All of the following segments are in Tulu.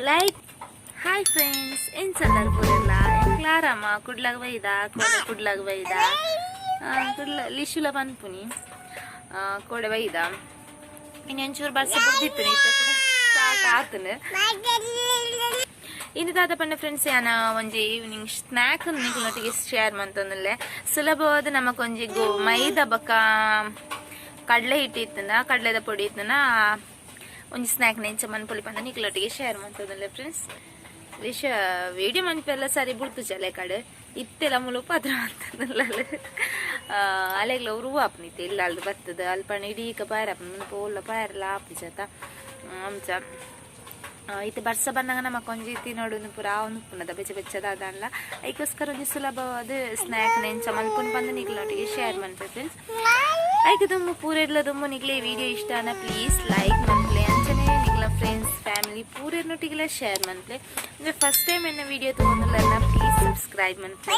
ಲೈಕ್. ಹಾಯ್ ಫ್ರೆಂಡ್ಸ್, ಎಂಚ ಪೂರೆಲ್ಲ? ಎಂಕ್ಲಾರಮ್ಮ ಕುಡ್ಲಾಗ ಬೈದ, ಕೋಡೆ ಕುಡ್ಲಾಗ ಬೈದ. ಕುಡ್ಲ ಲಿಶುಲ ಪನ್ಪುನಿ. ಕೋಡೆ ಬೈದ. ಇನ್ನೊಂಚೂರು ಬರ್ಸ ಬುಡ್ದಿತ್ತು, ಸ್ಟಾರ್ಟ್ ಆತನ. ಇನ್ನು ದಾದ ಪಂಡ ಫ್ರೆಂಡ್ಸ್, ಯಾನ ಒಂಜಿ ಈವ್ನಿಂಗ್ ಸ್ನ್ಯಾಕ್ ನಿಕಲ್ನೊಟ್ಟಿಗೆ ಶೇರ್ ಮಂತೊಂದುಲ್ಲೆ. ಸುಲಭವಾದ ನಮಕೊಂಜಿ ಗೋ ಮೈದಾ ಬೊಕ್ಕ ಕಡಲೆ ಹಿಟ್ಟು ಇತ್ತಂದ, ಕಡಲೆದ ಪೊಡಿ ಇತ್ತನ, ಒಂಜಿ ಸ್ನ್ಯಾಕ್ ನೆಂಚ ಮನ್ಪೊಲಿ ಪಂಡ ನಿಕಲೊಟ್ಟಿಗೆ ಶೇರ್ ಮಂತೊಂದುಲ್ಲೆ. ಫ್ರೆಂಡ್ಸ್, ವಿಷ ವಿಡಿಯೋ ಮನ್ಪೆಲ್ಲ ಸರಿ ಬುಡ್ತು ಚಲೆ ಕಡೆ ಇತ್ತೆಲ್ಲ ಮುಲು ಪಾತ್ರ ಅಂತಂದಲ್ಲ. ಅಲೆಗ್ಲ ಉರುವ ಆಪುನಿತ್ತೆ ಇಲ್ಲ ಅಲ್ದು ಬತ್ತದ ಅಲ್ಪ ಇಡೀಕ ಪಾಯರ ಆಪುನ ಪೋಲ ಪಾಯರಲ್ಲ ಆಪುಜತ ಅಂಚ. ಇತ್ತೆ ಬರ್ಸ ಬಂದಾಗ ನಮ್ಮ ಒಂಜಿ ತಿನ್ನೋಡು ಪೂರ ಉಪ್ಪುನದ ಬೆಚ್ಚ ಬೆಚ್ಚದ ಅದಲ್ಲ. ಐಕೋಸ್ಕರ ಒಂಜಿ ಸುಲಭವಾದ ಸ್ನ್ಯಾಕ್ ನೆಂಚ ಮಲ್ಪುನ್ ಬಂದು ನಿಕ್ಲೊಟ್ಟಿಗೆ ಶೇರ್ ಮನ್ಪೆ ಫ್ರೆಂಡ್ಸ್. ಐಕ್ ದುಮ್ಮು ಪೂರೆರ್ಲ ದುಮ್ಮು ನಿಕ್ಲೆ ವಿಡಿಯೋ ಇಷ್ಟ ಆನ ಪ್ಲೀಸ್ ಲೈಕ್ ಮನ್ಪ್ಲೆ. ಅಂಚನೆ ನಿಕ್ಲ ಫ್ರೆಂಡ್ಸ್, ಫ್ಯಾಮಿಲಿ ಪೂರೆರ್ನೊಟ್ಟಿಗೆಲ್ಲ ಶೇರ್ ಮನ್ಪ್ಲೆ. ಅಂದ್ರೆ ಫಸ್ಟ್ ಟೈಮ್ ಎನ್ನ ವಿಡಿಯೋ ತಗೊಂಡಲ್ಲ, ಪ್ಲೀಸ್ ಸಬ್ಸ್ಕ್ರೈಬ್ ಮನ್ಪ್ಲೆ.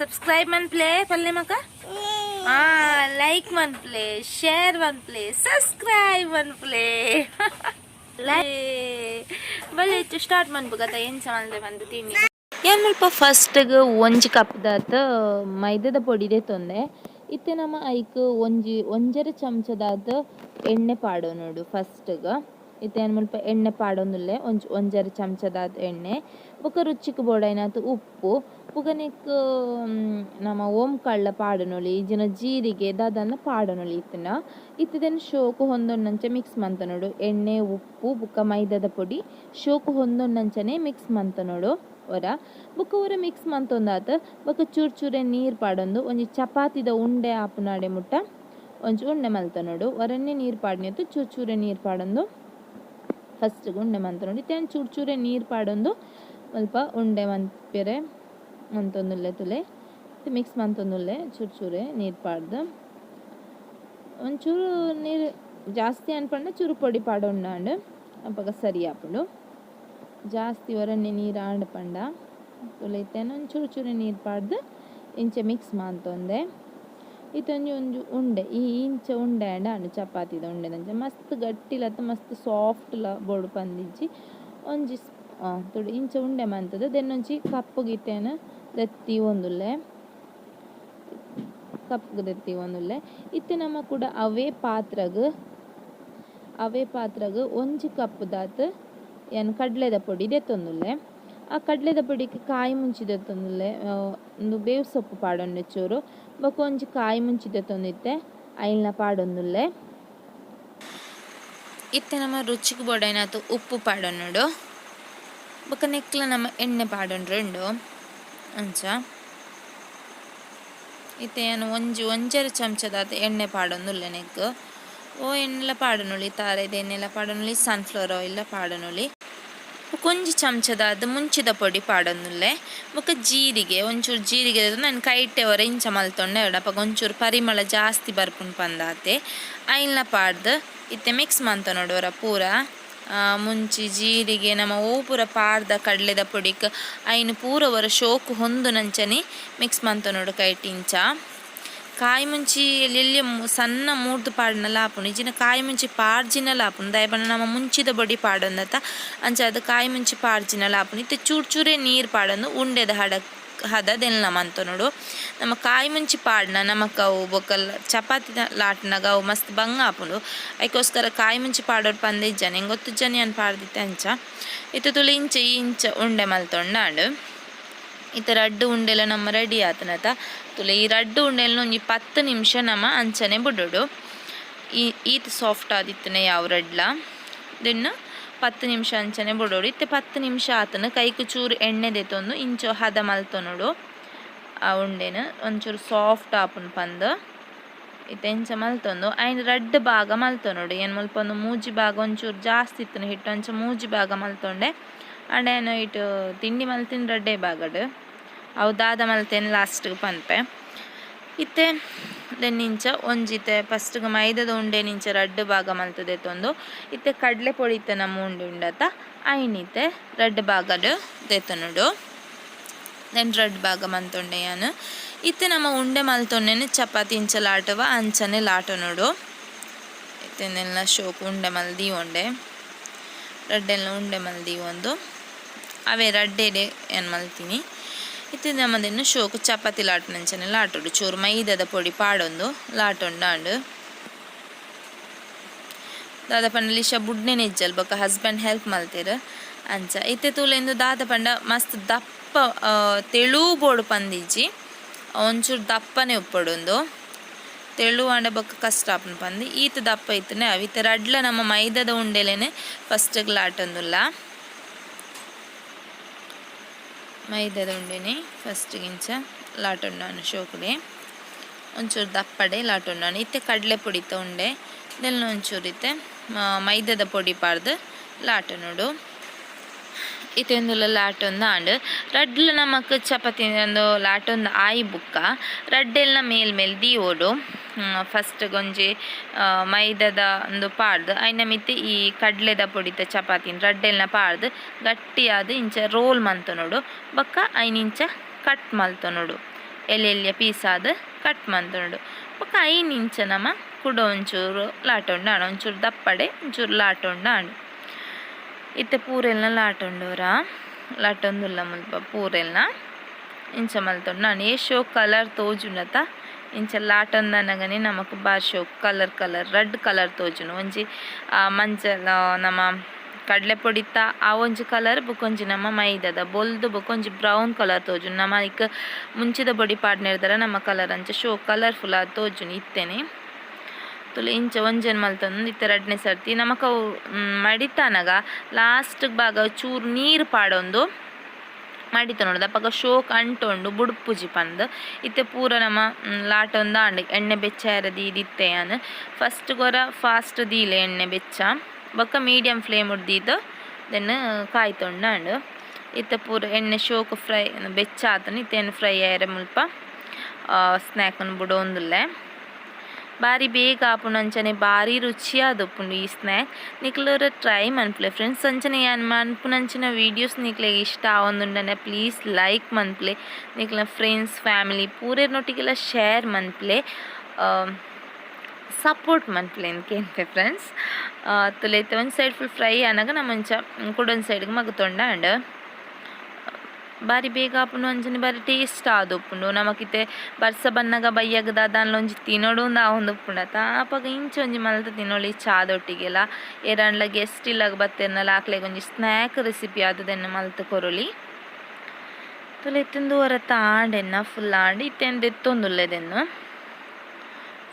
ಸಬ್ಸ್ಕ್ರೈಬ್ ಮನ್ಪ್ಲೆ ಪಲ್ಲೆ ಮಕ್ಕ. ಲೈಕ್ ಮನ್ಪ್ಲೆ, ಶೇರ್ ಮನ್ಪ್ಲೆ, ಸಬ್ಸ್ಕ್ರೈಬ್ ಮನ್ಪ್ಲೆ. ಬಲೆ ಸ್ಟಾರ್ಟ್ ಮನ್ಪುಗತ ಎಂಚ ಮಲ್ದೆ ಬಂದು ತಿಂಡಿ. ಏನ್ ಮುಲ್ಪ ಫಸ್ಟ್ಗ್ ಒಂಜಿ ಕಪ್ದಾತ್ ಮೈದಾದ ಪೊಡಿ ದೆತ್ತೊಂದೆ. ಇತ್ತೆ ನಮ ಐಕ್ ಒಂಜಿ ಒಂಜರೆ ಚಮಚದಾತ್ ಎಣ್ಣೆ ಪಾಡೊನೊಡು ಫಸ್ಟ್ಗ್. ಇತ್ತೆ ಯಾನ್ ಮುಲ್ಪ ಎಣ್ಣೆ ಪಾಡೊಂದುಲ್ಲೆ. ಒಂಜಿ ಒಂಜರೆ ಚಮಚದಾತ್ ಎಣ್ಣೆ, ಬೊಕ ರುಚಿಕ್ ಬೋಡಾಯ್ನಾತ್ ಉಪ್ಪು. ಬೊಕ ನೆಕ್ಕ್ ನಮ ಓಂಕಳ್ಳ ಪಾಡೊನೊಲಿ, ಇಜ್ಜಿಂಡ ಜೀರಿಗೆ ದಾದನ್ನ ಪಾಡೊನೊಲಿ ಇತ್ತ್ಂಡ. ಇತ್ತದೆನ್ ಶೋಕು ಹೊಂದೊಂಡಂಚ ಮಿಕ್ಸ್ ಮಂತೊನೊಡು. ಎಣ್ಣೆ, ಉಪ್ಪು ಬೊಕ ಮೈದಾದ ಪೊಡಿ ಶೋಕು ಹೊಂದೊಂಡಂಚನೆ ಮಿಕ್ಸ್ ಮಂತೊನೊಡು ಒರ. ಬೊಕ ಒರ ಮಿಕ್ಸ್ ಮಂತೊಂದಾತ್ ಬೊಕ ಚೂರು ಚೂರೆ ನೀರು ಪಾಡೊಂದು ಒಂಜಿ ಚಪಾತಿದ ಉಂಡೆ ಆಪುನಾಡೆ ಮುಟ್ಟ ಒಂಜಿ ಉಂಡೆ ಮಲ್ತೊನೊಡು. ಒರನ್ನೇ ನೀರು ಪಾಡ್ನೆತ್ತು, ಚೂರು ಚೂರೆ ನೀರು ಪಾಡೊಂದು ಫಸ್ಟ್ ಉಂಡೆ ಮಂತೊನೊಡು. ಇತ್ತೆ ಚೂರು ಚೂರೆ ನೀರು ಪಾಡೊಂದು ಮುಲ್ಪ ಉಂಡೆ ಮನ್ಪೆರೆ ಮಂತೊಂದುಲ್ಲೆ. ತುಲೆ, ಮಿಕ್ಸ್ ಮಂತೊಂದುಲ್ಲೆ. ಚೂರು ಚೂರೆ ನೀರು ಪಾಡ್ದು, ಒಂಚೂರು ನೀರು ಜಾಸ್ತಿ ಅನ್ಪಂಡ ಚೂರು ಪೊಡಿ ಪಾಡೊಂಡಾಂಡ್ ಅಪಗ ಸರಿ ಆಪುಂಡು. ಜಾಸ್ತಿ ಒರನ್ನೆ ನೀರು ಆಂಡ್ ಪಂಡ. ತುಲೆ, ಇತ್ತೆ ಒಂಚೂರು ಚೂರು ನೀರು ಪಾಡ್ದು ಇಂಚ ಮಿಕ್ಸ್ ಮಂತೊಂದೆ. ಇತ್ತೊಂಜಿ ಒಂಜಿ ಉಂಡೆ ಈ ಇಂಚ ಉಂಡೆ ಆಂಡ ಆಂಡ್. ಚಪಾತಿದ ಉಂಡೆದಂಚ ಮಸ್ತ್ ಗಟ್ಟಿಲತ್ತ, ಮಸ್ತ್ ಸಾಫ್ಟ್ಲ ಬೋಡು ಪಂದಿಜ್ಜಿ. ಒಂಜಿ ತೋಡು, ಇಂಚ ಉಂಡೆ ಮಂತುದು ದೆನ್ ಒಂಜಿ ಕಪ್ಪುಗ್ ಇತ್ತೇನ ದೆತ್ತಿ ಒಂದುಲ್ಲೆ. ಕಪ್ಪುಗ್ ದೆತ್ತಿ ಒಂದುಲ್ಲೆ. ಇತ್ತೆ ನಮ ಕೂಡ ಅವೇ ಪಾತ್ರಗ್ ಒಂಜಿ ಕಪ್ ದಾತ್ ಯಾನ್ ಕಡ್ಲೆದ ಪೊಡಿ ದೆತ್ತೊಂದುಲ್ಲೆ. ಆ ಕಡ್ಲೆದ ಪೊಡಿಕ್ ಕಾಯಿ ಮುಂಚಿ ದೆತ್ತೊಂದುಲ್ಲೆ. ಉಂದು ಬೇವು ಸೊಪ್ಪು ಪಾಡೊಂಡೆ ಚೂರು. ಬೊಕ ಒಂಜಿ ಕಾಯಿ ಮುಂಚಿ ದೆತ್ತೊಂದಿತ್ತೆ, ಐಲ್ನ ಪಾಡೊಂದುಲ್ಲೆ. ಇತ್ತೆ ನಮ್ಮ ರುಚಿಗ್ ಬೋಡಾಯ್ನಾತ್ ಉಪ್ಪು ಪಾಡೊನೊಡು. ಬೊಕ ನೆಕ್ಲ ನಮ ಎಣ್ಣೆ ಪಾಡೊಂಡ್ರೆ ಉಂಡು ಅಂಚ. ಇತ್ತೆ ಯಾನ್ ಒಂಜಿ ಒಂಜರೆ ಚಮಚದಾತ್ ಎಣ್ಣೆ ಪಾಡೊಂದುಲ್ಲೆ ನೆಕ್ಕ್. ಓ ಎಣ್ಣೆಲ ಪಾಡೊನೊಲಿ, ತಾರಾಯ್ದ ಎಣ್ಣೆಲ ಪಾಡೊನೊಲಿ, ಸನ್ಫ್ಲವರ್ ಆಯಿಲ್ ಪಾಡೊನೊಲಿ. ಬೊಕ ಒಂಜಿ ಚಮಚದಾದ್ ಮುಂಚಿದ ಪೊಡಿ ಪಾಡೊಂದುಲ್ಲೆ. ಬೊಕ ಜೀರಿಗೆ, ಒಂಚೂರು ಜೀರಿಗೆ ನಾನು ಕೈಟೆ ಒರ ಇಂಚ ಮಲ್ತೊಂಡೆ ಅಪಗ ಒಂಚೂರು ಪರಿಮಳ ಜಾಸ್ತಿ ಬರ್ಪುಂಡು ಪಂದಾತೆ. ಐಲ್ನ ಪಾಡ್ದು ಇತ್ತೆ ಮಿಕ್ಸ್ ಮಂತೊನೊಡು ಒರ ಪೂರ. ಮುಂಚಿ, ಜೀರಿಗೆ ನಮ ಓ ಪೂರ ಪಾಡ್ದ ಕಡಲೆದ ಪೊಡಿಕ್ ಐನ್ ಪೂರ ಒರ ಶೋಕು ಹೊಂದುನಂಚನೆ ಮಿಕ್ಸ್ ಮಂತೊನೊಡು ಕೈಟ್ ಇಂಚ. ಕಾಯಿ ಮುಂಚಿ ಎಲ್ಯ ಸಣ್ಣ ಮೂರ್ದು ಪಾಡ್ನಲ ಆಪುಂಡು, ಇಜ್ಜಿಂಡ ಕಾಯಿ ಮುಂಚಿ ಪಾಡ್ಜಿನಲ ಆಪುಂಡು. ದಾಯೆ ಪಂಡ ನಮ ಮುಂಚಿದ ಬೊಡಿ ಪಾಡೊಂದತ, ಅಂಚ ಅದು ಕಾಯಿ ಮುಂಚಿ ಪಾಡ್ಜಿನಲ ಆಪುಂಡು. ಇತ್ತೆ ಚೂರು ಚೂರೆ ನೀರು ಪಾಡೊಂದು ಉಂಡೆದ ಹಡ ಹದ ದೆಲ್ಲ ಮಂತೊನೊಡು. ನಮ್ಮ ಕಾಯಿ ಮುಂಚಿ ಪಾಡ್ನ ನಮಕ್ ಅವು ಬೊಕ ಚಪಾತಿ ಲಾಟ್ನಾಗ ಅವು ಮಸ್ತ್ ಬಂಗ ಆಪುಂಡು. ಐಕೋಸ್ಕರ ಕಾಯಿ ಮುಂಚಿ ಪಾಡೋಡು ಪಂದೆ ಇಜ್ಜಾನೆ, ಎಂಕ್ ಗೊತ್ತುಜ್ಜಾನೆ, ಯಾನ್ ಪಾಡ್ದಿತ್ತೆ ಅಂಚ. ಇತ್ತೆ ತುಳು, ಇಂಚ ಇಂಚ ಉಂಡೆ ಮಲ್ತೊಂಡಾಂಡ್. ಇತ್ತೆ ರಡ್ಡ್ ಉಂಡೆಲ ನಮ್ಮ ರೆಡಿ ಆತನತ. ತುಲೆ, ಈ ರಡ್ಡ್ ಉಂಡೆಲ್ನ ಒಂಜಿ 10 ನಿಮಿಷ ನಮ ಅಂಚನೆ ಬುಡೊಡು. ಈ ಈತ್ ಸಾಫ್ಟ್ ಆದಿತ್ತನೆ ಯಾವ ರಡ್ಲ. ದೆನ್ 10 ನಿಮಿಷ ಅಂಚನೆ ಬುಡೊಡು. ಇತ್ತೆ 10 ನಿಮಿಷ ಆತನ. ಕೈಕ್ ಚೂರು ಎಣ್ಣೆ ದೆತ್ತೊಂದು ಇಂಚ ಹದ ಮಲ್ತೊನೊಡು. ಆ ಉಂಡೆನ್ ಒಂಚೂರು ಸಾಫ್ಟ್ ಆಪುಂಡು ಪಂದ್ ಇತ್ತೆ ಇಂಚ ಮಲ್ತೊಂದು ಐನ್ ರಡ್ಡ್ ಭಾಗ ಮಲ್ತೊನೊಡು. ಏನ್ ಮುಲ್ಪ ಒಂದು ಮೂಜಿ ಭಾಗ, ಒಂಚೂರು ಜಾಸ್ತಿ ಇತ್ತುಂಡು ಹಿಟ್ಟು, ಅಂಚ ಮೂಜಿ ಭಾಗ ಮಲ್ತೊಂಡೆ. ಅಂಡ ಏನು ಇಟ್ಟು ತಿಂಡಿ ಮಲ್ತಿನ ರಡ್ಡೆ ಭಾಗಡ್. ಅವು ದಾದ ಮಲ್ತೇನೆ ಲಾಸ್ಟ್ಗೆ ಪನ್ಪೆ. ಇತ್ತೆ ದೆನ್ ಇಂಚ ಒಂಜಿತೆ ಫಸ್ಟ್ಗೆ ಮೈದದ ಉಂಡೆ ಇಂಚ ರಡ್ಡ್ ಭಾಗ ಮಲ್ತದೆತ್ತೊಂದು, ಇತ್ತೆ ಕಡಲೆ ಪೊಡಿ ಇತ್ತೆ ನಮ್ಮ ಉಂಡೆ ಉಂಡತ, ಐನಿತ್ತೆ ರಡ್ಡ್ ಭಾಗಡ್ ದೆತ್ತೊನೊಡು. ದೆನ್ ರಡ್ಡ್ ಭಾಗ ಮಂತೊಂಡೆ ಯಾನ್. ಇತ್ತೆ ನಮ್ಮ ಉಂಡೆ ಮಲ್ತೊಂಡೆನ್ ಚಪಾತಿ ಇಂಚ ಲಾಟುವ ಅಂಚನೆ ಲಾಟೊನೊಡು. ಇತ್ತೆ ನೆಲ್ಲ ಶೋಕು ಉಂಡೆ ಮಲ್ದಿ ಉಂಡೆ. ರಡ್ಡೆಲ್ನ ಉಂಡೆ ಮಲ್ದಿ ಒಂದು ಅವೇ ರಡ್ಡೆಡೆ ಏನು ಮಲ್ತೀನಿ. ಇತ್ತೆ ನಮ್ಮದನ್ನು ಶೋಕು ಚಪಾತಿ ಲಾಟುನಂಚನೆ ಲಾಟೊಡು. ಚೂರು ಮೈದಾದ ಪೊಡಿ ಪಾಡೊಂದು ಲಾಟೊಂಡಾಂಡ್. ದಾದ ಪಂಡ ಲಿಶಾ ಬುಡ್ನೆನೆ ಇಜ್ಜಲ್, ಬೊಕ್ಕ ಹಸ್ಬೆಂಡ್ ಹೆಲ್ಪ್ ಮಲ್ತೆರ್ ಅಂಚ. ಇತ್ತೆ ತೂಲೆಂದು ದಾದ ಪಂಡ ಮಸ್ತ್ ದಪ್ಪ ತೆಳು ಬೋಡು ಪಂದಿಜ್ಜಿ, ಒಂಚೂರು ದಪ್ಪನೆ ಉಪ್ಪೊಡುಂದು. ತೆಳು ಆಂಡ ಬೊಕ್ಕ ಕಷ್ಟ ಆಪುಂಡು ಪಂದ್ ಈತ್ ದಪ್ಪ ಇತ್ತುಂಡ ಅವು. ಇತ್ತೆ ರಡ್ಲ ನಮ್ಮ ಮೈದಾದ ಉಂಡೆಲೆನೆ ಫಸ್ಟ್ ಲಾಟೊಂದುಲ್ಲ. ಮೈದಾದ ಉಂಡೆನೆ ಫಸ್ಟ್ ಇಂಚ ಲಾಟೊಂಡಾನು. ಶೋಕುಡೆ ಒಂಚೂರು ದಪ್ಪಡೆ ಲಾಟೊಂಡಾನು. ಇತ್ತೆ ಕಡಲೆ ಪೊಡಿತ ಉಂಡೆ ದೆಲ್ಲ ಒಂಚೂರು ಇತ್ತೆ ಮೈದಾದ ಪೊಡಿ ಪಾಡ್ದು ಲಾಟೊನೊಡು. ಇತ್ತೆ ಉಂದುಲ ಲಾಟೊಂದು ಆಂಡ್. ರಡ್ಲ ನಮಕ್ ಚಪಾತಿ ಒಂದು ಲಾಟೊಂದು ಆಯಿ ಬುಕ್ಕ ರಡ್ಡೆಲ್ನ ಮೇಲ್ ಮೇಲ್ ದೀವೊಡು. ಫಸ್ಟ್ ಒಂಜಿ ಮೈದಾದ ಒಂದು ಪಾಡ್ದು, ಐನ ಮಿತ್ತ್ ಈ ಕಡಲೆದ ಪೊಡಿತ ಚಪಾತಿನ್ ರಡ್ಡೆಲ್ನ ಪಾಡ್ದು ಗಟ್ಟಿಯಾದ್ ಇಂಚ ರೋಲ್ ಮಂತೊನೊಡು. ಬೊಕ್ಕ ಐನ್ ಇಂಚ ಕಟ್ ಮಲ್ತೊನೊಡು, ಎಲ್ಯ ಎಲ್ಯ ಪೀಸಾದ್ ಕಟ್ ಮಲ್ತೊನೊಡು. ಬೊಕ್ಕ ಐನ್ ಇಂಚ ನಮ ಕುಡ ಒಂಚೂರು ಲಾಟೊಂಡಾಂಡ್, ಒಂಚೂರು ದಪ್ಪಡೆ ಒಂಚೂರು ಲಾಟೊಂಡಾಂಡ್. ಇತ್ತೆ ಪೂರೆಲ್ನ ಲಾಟೊಂಡೋರ ಲಾಟೊಂದುಲ್ಲ. ಮುಲ್ಪ ಪೂರೆಲ್ನ ಇಂಚ ಮಲ್ತೊಂಡು ಏ ಶೋಕ್ ಕಲರ್ ತೋಜುಂಡತ. ಇಂಚ ಲಾಟೊಂದನಗನೆ ನಮಕ್ ಬಾರಿ ಶೋಕ್ ಕಲರ್ ಕಲರ್ ರಡ್ಡ್ ಕಲರ್ ತೋಜುಂಡು. ಒಂಜಿ ಮಂಜಲ್ ನಮ ಕಡಲೆ ಪೊಡಿತ ಆ ಒಂಜಿ ಕಲರ್, ಬೊಕೊಂಜಿ ನಮ್ಮ ಮೈದಾದ ಬೊಲ್ದು, ಬೊಕೊಂಜಿ ಬ್ರೌನ್ ಕಲರ್ ತೋಜುಂಡು. ನಮ ಐಕ್ ಮುಂಚಿದ ಪೊಡಿ ಪಾಡ್ನೆರ್ದರ ನಮ್ಮ ಕಲರ್ ಅಂಚ ಶೋ ಕಲರ್ಫುಲ್ ಆದ್ ತೋಜುಂಡು ಇತ್ತೆನೆ. ತುಲೆ ಇಂಚ ಒಂಜೆನ್ ಮಲ್ತೊಂದು ಇತ್ತೆ ರಡ್ಡನೇ ಸರ್ತಿ ನಮಕ್ ಅವು ಮಡಿತಾನಗ ಲಾಸ್ಟ್ ಭಾಗ ಚೂರು ನೀರು ಪಾಡೊಂದು ಮಡಿತೊನೊಡು. ಅಪಗ ಶೋಕ್ ಅಂಟೊಂಡು ಬುಡ್ಪುಜಿ ಪಂದ್. ಇತ್ತೆ ಪೂರ ನಮ ಲಾಟೊಂದು ಆಂಡ್. ಎಣ್ಣೆ ಬೆಚ್ಚ ಆಯೆರೆ ದೀದಿತ್ತೆ ಯಾನ್. ಫಸ್ಟ್ ಗೊರ ಫಾಸ್ಟ್ ದೀಲೆ ಎಣ್ಣೆ ಬೆಚ್ಚ, ಬೊಕ್ಕ ಮೀಡಿಯಂ ಫ್ಲೇಮ್ ದೀದ್ ದೆನ್ ಕಾಯ್ತೊಂಡಾಂಡ್. ಇತ್ತೆ ಪೂರ ಎಣ್ಣೆ ಶೋಕು ಫ್ರೈ ಬೆಚ್ಚ ಆತುಂಡು. ಇತ್ತೆ ಎಣ್ಣೆ ಫ್ರೈ ಆಯೆರೆ ಮುಲ್ಪ ಸ್ನ್ಯಾಕ್ನ್ ಬುಡೊಂದುಲ್ಲೆ. ಬಾರಿ ಬೇಗ ಆಪುಂಡು, ಅಂಚನೆ ಬಾರಿ ರುಚಿಯಾದ್ ಉಪ್ಪುಂಡು ಈ ಸ್ನ್ಯಾಕ್. ನಿಕ್ಲುರ ಟ್ರೈ ಮನ್ಪುಲೆ ಫ್ರೆಂಡ್ಸ್. ಅಂಚನೆ ಯಾನ್ ಮನ್ಪುನಂಚಿನ ವೀಡಿಯೋಸ್ ನಿಕ್ಲೆಗ್ ಇಷ್ಟ ಆವೊಂದುಂಡನೆ ಪ್ಲೀಸ್ ಲೈಕ್ ಮನ್ಪುಲೆ, ನಿಕ್ಲೆನ ಫ್ರೆಂಡ್ಸ್ ಫ್ಯಾಮಿಲಿ ಪೂರೆರ್ನೊಟ್ಟಿಗೆಲ ಶೇರ್ ಮನ್ಪುಲೆ, ಸಪೋರ್ಟ್ ಮನ್ಪುಲೆ ಕೇನ್ಪೆ ಫ್ರೆಂಡ್ಸ್. ತುಲೆ ಇತ್ತೆ ಒಂಜಿ ಸೈಡ್ ಫುಲ್ ಫ್ರೈ ಆನಗ ನಮ ಒಂಚ ಕುಡೊಂಜಿ ಸೈಡ್ಗೆ ಮಗ್ತೊಂಡಾಂಡ್. ಬಾರಿ ಬೇಗ ಆಪುಂಡು, ಅಂಚನೆ ಬಾರಿ ಟೇಸ್ಟ್ ಆದ್ ಉಪ್ಪುಂಡು. ನಮಕ್ ಇತ್ತೆ ಬರ್ಸ ಬನ್ನಗ ಬಯ್ಯಗ್ ದಾದಾನ್ಲ ಒಂಜಿ ತಿನೊಡು ಅಂದ್ ಆವೊಂದು ಉಪ್ಪುಂಡತ, ಅಪಗ ಇಂಚ ಒಂಜಿ ಮಲ್ತ್ ತಿನೊಲಿ ಚಾದೊಟ್ಟಿಗೆಲ. ಏರಾಂಡ್ಲ ಗೆಸ್ಟ್ ಇಲ್ಲಗ್ ಬತ್ತೆರ್ನಲ ಅಕ್ಲೆಗ್ ಒಂಜಿ ಸ್ನ್ಯಾಕ್ ರೆಸಿಪಿ ಆದ್ ಮಲ್ತ್ ಕೊರೊಲಿ. ತುಲೆ ಇತ್ತೆ ಒರತ ಆಂಡ್, ಎನ್ನ ಫುಲ್ ಆಂಡ್. ಇತ್ತೆ ದೆತ್ತೊಂದುಲ್ಲೆ.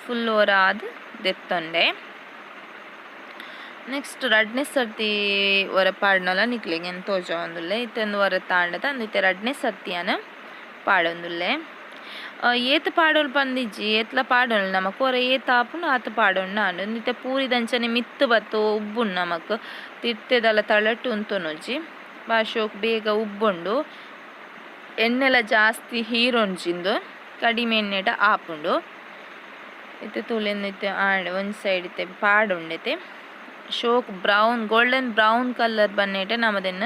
ಫುಲ್ ಒರ ಆದ್ ದೆತ್ತೊಂಡೆ. ನೆಕ್ಸ್ಟ್ ರಡ್ಡನೇ ಸರ್ತಿ ಒರ ಪಾಡ್ನಲ ನಿಕ್ಲೆಗ್ ಯಾನ್ ತೋಜಾವೊಂದುಲ್ಲೆ. ಇತ್ತೆ ಉಂದು ಒರ ಆಂಡತ ಅಂದ್ ಇತ್ತೆ ರಡ್ಡನೇ ಸರ್ತಿ ಯಾನ್ ಪಾಡೊಂದುಲ್ಲೆ. ಏತ್ ಪಾಡೊಲು ಪಂದಿಜ್ಜಿ, ಏತ್ಲ ಪಾಡೊಲು ನಮಕ್ ಒರ ಏತ್ ಆಪುಂಡು ಆತ್ ಪಾಡೊಂಡು ಆಂಡ್. ಇತ್ತೆ ಪೂರಿದಂಚನೆ ಮಿತ್ತ್ ಬತ್ತ್ ಉಬ್ಬುಂಡು ನಮಕ್, ತಿರ್ತೆದಲ ತಳಟ್ ಉಂತೊನುಜಿ. ಬಾರಿ ಶೋಕು ಬೇಗ ಉಬ್ಬುಂಡು. ಎಣ್ಣೆಲ ಜಾಸ್ತಿ ಹೀರೊಂಜಿಂದು, ಕಡಿಮೆ ಎಣ್ಣೆಡ್ ಆಪುಂಡು. ಇತ್ತೆ ತೂಲೆ, ಇತ್ತೆ ಆಂಡ್. ಒಂಜಿ ಸೈಡ್ ಇತ್ತೆ ಪಾಡುಂಡು. ಇತ್ತೆ ಶೋಕ್ ಬ್ರೌನ್ ಗೋಲ್ಡನ್ ಬ್ರೌನ್ ಕಲರ್ ಬನ್ನೇಟೆ ನಮದೆನ್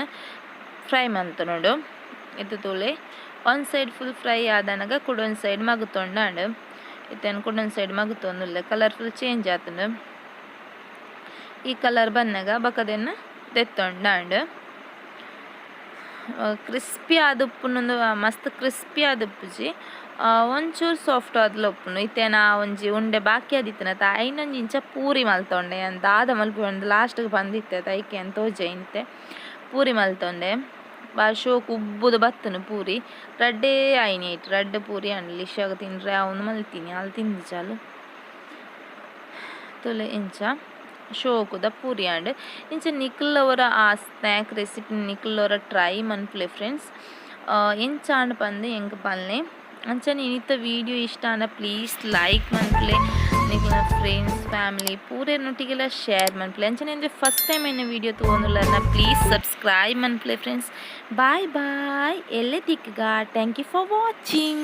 ಫ್ರೈ ಮಲ್ತೊನೊಡು. ಇತ್ತೆ ತೂಲೆ, ಒಂದ್ ಸೈಡ್ ಫುಲ್ ಫ್ರೈ ಆದನಗ ಕುಡೊಂಜಿ ಸೈಡ್ ಮಗ್ತೊಂಡಾಂಡ್. ಇತ್ತೆ ಕುಡೊಂಜಿ ಸೈಡ್ ಮಗ್ತೊಂದುಲ್ಲೆ. ಕಲರ್ ಫುಲ್ ಚೇಂಜ್ ಆತುಂಡು. ಈ ಕಲರ್ ಬನ್ನಗ ಬೊಕದೆನ್ ದೆತ್ತೊಂಡಾಂಡ್. ಕ್ರಿಸ್ಪಿ ಆದ್ ಉಪ್ಪುಂಡು, ಮಸ್ತ್ ಕ್ರಿಸ್ಪಿ ಆದ್ ಉಪ್ಪುಜಿ, ಒಂಚೂರು ಸಾಫ್ಟ್ ಆದ್ಲ ಉಪ್ಪುಂಡು. ಇತ್ತೆ ನಾ ಒಂಜಿ ಉಂಡೆ ಬಾಕಿ ಆದಿತ್ತಿನತ, ಐನೊಂಜಿ ಇಂಚ ಪೂರಿ ಮಲ್ತೊಂಡೆ. ಯಾನ್ ದಾದ ಮಲ್ಪುವೆ ಲಾಸ್ಟ್ ಪಂದಿತ್ತೆ ಅತ, ಐಕೆ ಯಾನ್ ತೋಜಾಯಿನಿ. ಇತ್ತೆ ಪೂರಿ ಮಲ್ತೊಂಡೆ. ಬಾರಿ ಶೋಕು ಉಬ್ಬುದು ಬತ್ತುಂಡು ಪೂರಿ. ರಡ್ಡೇ ಆಯಿನಿ ಐಟ್, ರಡ್ಡ್ ಪೂರಿ ಆಂಡ್. ಲಿಶಾಗ್ ತಿನ್ರೆ ಆವುಂದು ಮಲ್ತಿನಿ, ಆಲ್ ತಿಂದಿಜಲ್. ತೂಲೆ, ಇಂಚ ಶೋಕುದ ಪೂರಿ ಆಂಡ್. ಇಂಚ ನಿಕ್ಲ್ ಆ ಸ್ನ್ಯಾಕ್ ರೆಸಿಪಿ ನಿಕ್ಲ್ ಟ್ರೈ ಮನ್ಪುಲೆ ಫ್ರೆಂಡ್ಸ್. ಎಂಚ ಆಂಡ್ ಪಂದ್ ಎಂಕ್ ಪನ್ಲೆ. ಅಂಚನೆ ಇನಿತ ವೀಡಿಯೋ ಇಷ್ಟ ಆಂಡ ಪ್ಲೀಸ್ ಲೈಕ್ ಮನ್ಪುಲೆ, ನಿಕ್ಲ್ನ ಫ್ರೆಂಡ್ಸ್ ಫ್ಯಾಮಿಲಿ ಪೂರೆರ್ನೊಟ್ಟಿಗೆಲ ಶೇರ್ ಮನ್ಪುಲೆ. ಅಂಚನೆ ಇಂದು ಫಸ್ಟ್ ಟೈಮ್ ಎನ್ನ ವೀಡಿಯೋ ತೂವೊಂದುಲ್ಲರ್ನ ಪ್ಲೀಸ್ ಸಬ್ಸ್ಕ್ರೈಬ್ ಮನ್ಪುಲೆ ಫ್ರೆಂಡ್ಸ್. ಬಾಯ್ ಬಾಯ್, ಎಲ್ಲೆ ತಿಕ್ಕುಗ. Thank you for watching.